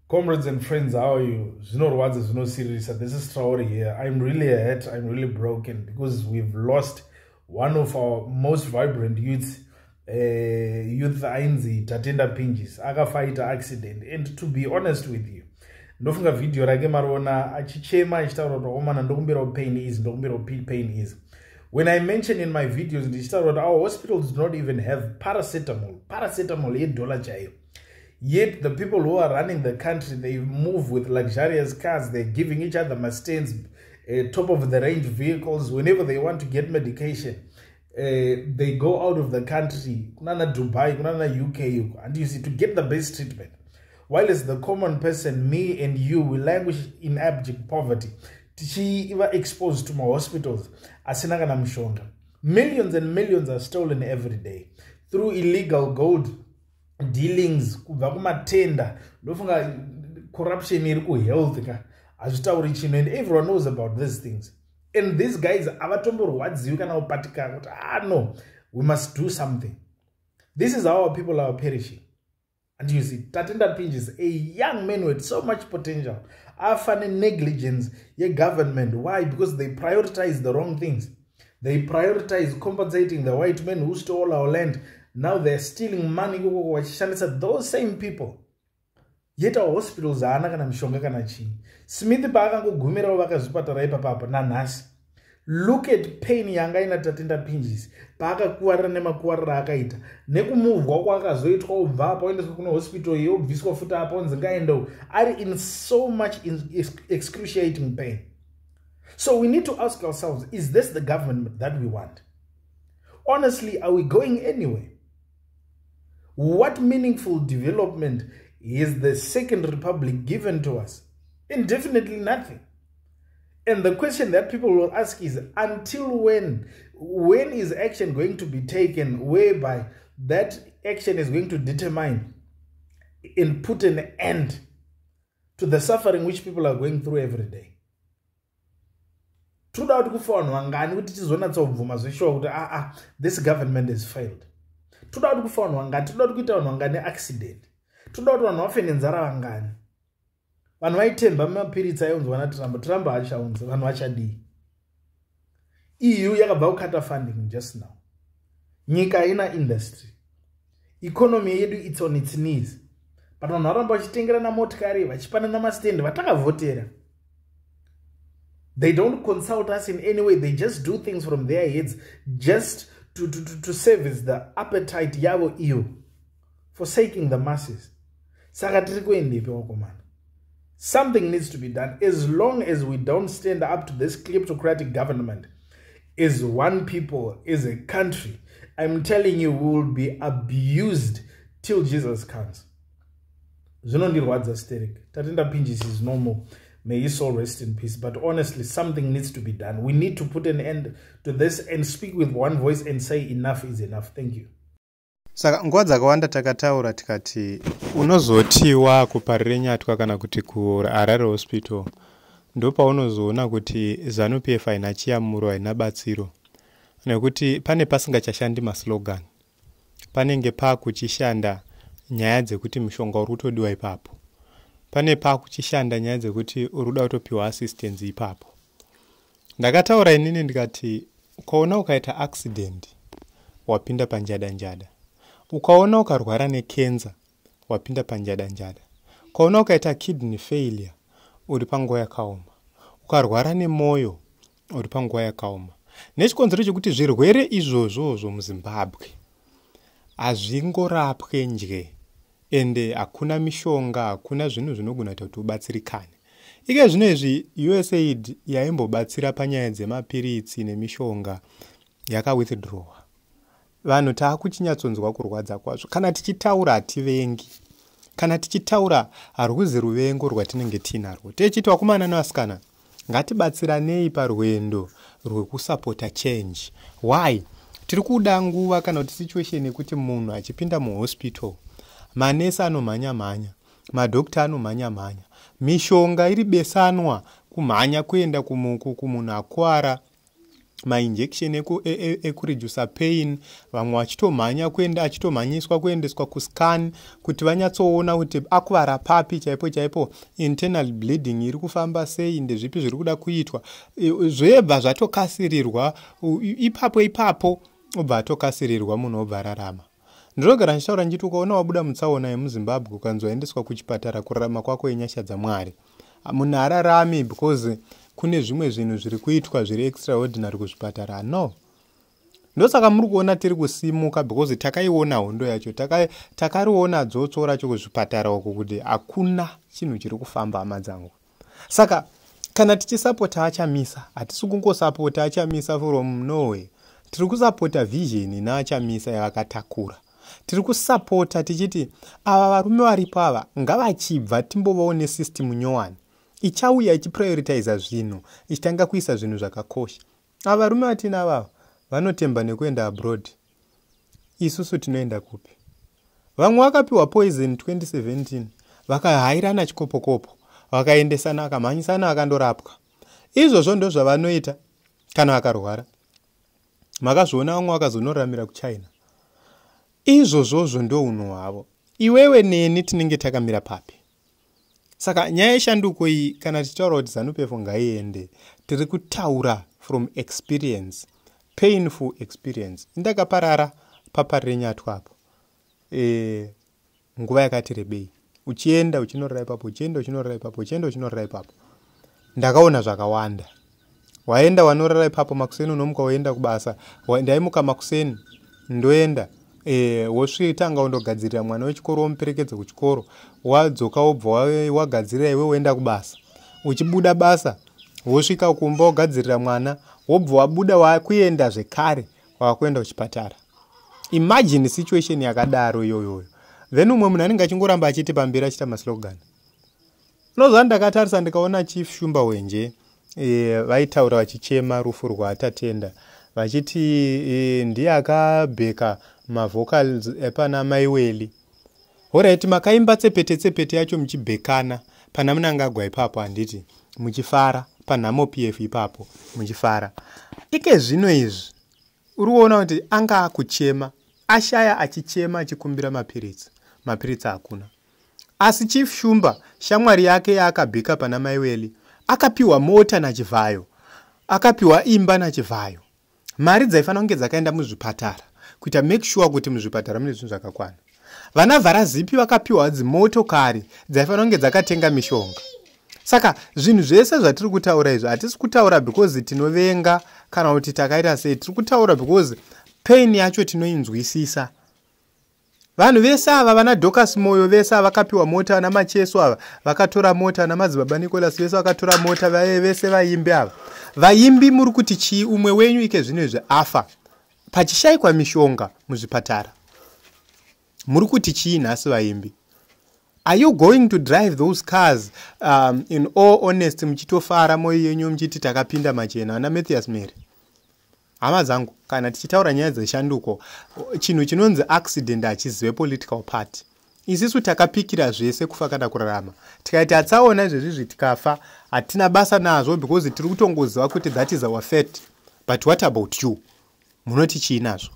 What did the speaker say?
Comrades and friends, how are you? Zvinorwadza, zvinosiririsa. This is Traore here. I'm really hurt, I'm really broken because we've lost one of our most vibrant youths, youth ainzi Tatenda Pinjisi. Akafaita accident. And to be honest with you, ndofunga video rake mariona achichema achitaura kuti, "Omana, ndokumbirawo pain easy, ndokumbirawo pain easy." When I mention in my videos ndichitaura kuti our hospitals do not even have paracetamol, paracetamol yedollar chaiyo. Yet the people who are running the country, they move with luxurious cars, they're giving each other mastands, top of the range vehicles. Whenever they want to get medication, they go out of the country, kunana Dubai, kunana UK, and you see, to get the best treatment. While as the common person, me and you, we languish in abject poverty, tichiva exposed to mahospitals asina kana mushonga. Millions and millions are stolen every day through illegal gold dealings, kubva kumatender. Ndofunga corruption iri kuhealth ka hazvitauri chinhu, and everyone knows about these things. And these guys havatomborwadziwi kana kupatika kuti, "Ah, no, we must do something." This is how our people are perishing. And you see, Tatenda Pinjisi, a young man with so much potential, afa negligence yegovernment. Why? Because they prioritize the wrong things. They prioritize compensating the white men who stole our land. Now they're stealing money ikoko vachishandisa those same people. Yet our hospitals haana kana mishonga kana chii. Smith paakangogumirawo vakazvipatara ipapapa nanhasi. Look at pain yanga ina Tatenda Pinjisi paakakuvarira nemakuvariro akaita nekumuvhwa kwaakazoitwa ubva apa oendeswa kune hospital iyo, obviswa futi apa, onzi ngaendewo, ari in so much excruciating pain. So we need to ask ourselves, is this the government that we want? Honestly, are we going anywhere? What meaningful development is the Second Republic given to us? Indefinitely nothing. And the question that people will ask is, until when? When is action going to be taken whereby that action is going to determine and put an end to the suffering which people are going through every day? Toda kuti kufa vanhu vangani kuti tizonatsobvuma zveshuwa kuti aa, ah, this government has failed? Toda kuti kufa vanhu vangani? Toda kuti kuita vanhu vangani accident? Toda kuti vanhu vafe nenzara vangani? Vanhu vaitemba mapiritsi aiunzwa naTrump. Trump haachaunzi, vanhu vachadii? EU yakabva kukata funding just now. Nyika haina industry, economy yedu, it's on its knees, but vanhu varamba vachitengerana motikari, vachipanana mastendi. Vatakavhotera, they don't consult us in any way. They just do things from their heads just to service the appetite yavo iyo, forsaking the masses. Saka tiri kuendepi, wakomana? Something needs to be done. As long as we don't stand up to this kleptocratic government as one people, as a country, I'm telling you, we will be abused till Jesus comes. Zvinondirwadza sterek. Tatenda Pinjisi is no more. May his soul rest in peace. But honestly, something needs to be done. We need to put an end to this and speak with one voice and say enough is enough. Thank you. Saka nguva dzakawanda takataura tikati unozoti wakuParirenyatwa kana kuti kuHarare Hospital, ndopaunozoona kuti ZANU PF haina chiyamuro, haina batsiro, nekuti pane pasingachashandi maslogan, panenge paakuchishanda nyaya dzekuti mushonga uri kutodiwa ipapo, pane paakuchishanda nyaya dzekuti uri kuda kutopiwa assistance ipapo. Ndakataura inini ndikati ukaona ukaita accident, wapinda panjada njada. Ukaona ukarwara nekenza, wapinda panjada njada. Ukaona ukaita kidney failure, uri panguva yakaoma. Ukarwara nemwoyo, uri panguva yakaoma, nechikonzero chekuti zvirwere izvozvozvo muZimbabwe hazvingorapwe nje, ende hakuna mishonga, hakuna zvinhu zvinogona kuita kuti ubatsirikane. Ike zvino izvi USAID yaimbobatsira panyaya dzemapiritsi nemishonga yakawithdrawa. Vanhu taakuchinyatsonzwa kurwadza kwazvo. Kana tichitaura hativengi, kana tichitaura harwuzi ruvengo rwatinenge tiinarwo. Techiti, vakomana nevasikana, ngatibatsiranei parwendo rwekusapota change. Why? Tiri kuda nguva kana kuti situation yekuti munhu achipinda muhospital, manesi anomhanya mhanya, madhokta anomhanya mhanya, mishonga iri besanwa kumhanya kuenda kumunhu akuwara. Mainjection ekuredusa pain, vamwe vachitomhanya kuenda, achitomhanyiswa kuendeswa kuscan kuti vanyatsoona kuti akuvara papi chaipo chaipo, internal bleeding iri kufamba sei, ndezvipi zviri kuda kuitwa. Zvebva zvatokasirirwa ipapo ipapo, obva atokasirirwa, munhu obva ararama. Ndinogara ndichitaura ndichiti ukaona wabuda mutsaona yemuZimbabwe, ukanzi waendeswa kuchipatara, kurarama kwako inyasha dzaMwari. Munhu ararami because kune zvimwe zvinhu zviri kuitwa zviri extraordinary kuzvipatara, no. Ndosaka muri kuona tiri kusimuka, because takaiona hondo yacho, takariona dzotso racho kuzvipatara uko, kuti hakuna chinhu chiri kufamba, hama dzangu. Saka kana tichisapota aChamisa, hatisi kungosapota aChamisa from nowhere. Tiri kusapota vision naaChamisa yavakatakura. Tiri kusapota tichiti ava varume varipo ava ngavachibva, timbovawo nesystem nyowani ichauya ichiprioritiza zvinhu, ichitanga kuisa zvinhu zvakakosha. Ava varume vatina avava vanotemba nekuenda abroad. Isusu tinoenda kupi? Vamwe vakapiwa poison 2017, vakahairana chikopokopo, vakaendesana, vakamhanyisana, vakandorapwa. Izvozvo ndo zvavanoita kana vakarwara. Makazviona, vamwe vakazonoramira kuChina. Izvozvozvo ndo unhu hwavo. Iwewe neni tinenge takamira papi? Saka nyaya yeshanduko iyi, kana tichitaura kuti ZANU PF ngaiende, tiri kutaura from experience, painful experience. Indakaparara paParirenyatwa apo nguva yakati rebei, uchienda uchinorora ipapo, uchienda uchinorora ipapo, uchienda uchinorora ipapo. Ndakaona zvakawanda. Waenda, wanorara ipapo, makuseni unomuka woenda kubasa. Ndaimuka makuseni ndoenda, wosvitanga undogadzirira mwana wechikoro, womuperekedza kuchikoro, wadzoka, wobva wagadzirira iwe, woenda kubasa. Uchibuda basa, wosvika kumba, wogadzirira mwana, wobva wabuda, wakuenda zvekare, wakuenda kuchipatara. Imagine situation yakadaro iyoyoyo. Then umwe munhu anenge achingoramba achiti pamberi, achiita maslogan. Unoziva, ndakatarisa ndikaona Chief Shumba Wenje vaitaura vachichema rufu rwaTatenda, vachiti ndiye akabheka mavocals epana Maiweli. Alright, makaimba tsepete tsepete yacho muchibhekana pana Munangagwa ipapo, handiti? Muchifara panhamo PF ipapo, muchifara. Ike zvino izvi uri kuona kuti anga akuchema, ashaya, achichema, achikumbira mapiritsi, mapiritsi hakuna. Asi Chief Shumba, shamwari yake yaakabhika pana Maiweli, akapiwa mota naChivhayo, akapiwa imba naChivhayo. Mari dzaifanira kunge dzakaenda muzvipatara kuita make sure kuti muzvipatara mune zvinhu zvakakwana. Vana Vharazipi vakapiwa dzimotokari dzaifanira kunge dzakatenga mishonga. Saka zvinhu zvese zvatiri kutaura izvi, hatisi kutaura because tinovenga kana kuti takaita sei. Tiri kutaura because pain yacho tinoinzwisisa. Vanhu vese ava, vana Docas Moyo vese ava vakapiwa mota, vana Macheso ava vakatora mota, vana Madzibaba Nicholas vese vakatora mota, vese vaimbi ava. Vaimbi, muri kuti chii? Umwe wenyu ike zvino izvi afa pachishayikwa mishonga muzvipatara. Muri kuti chii nhasi, vaimbi? Are you going to drive those cars in all honest, muchitofara mwoyo yenyu, muchiti takapinda machena? Ana Mathias Mary, hama dzangu, kana tichitaura nyaya dzeshanduko, chinhu chinonzi accident hachizive political party. Isisu takapikira zvese, kufa kana kurarama. Tikaita tsaona izvezvizvi, tikafa, hatina basa nazvo, because tiri kutongoziva kuti that is our fate. But what about you? Munoti chii nazvo?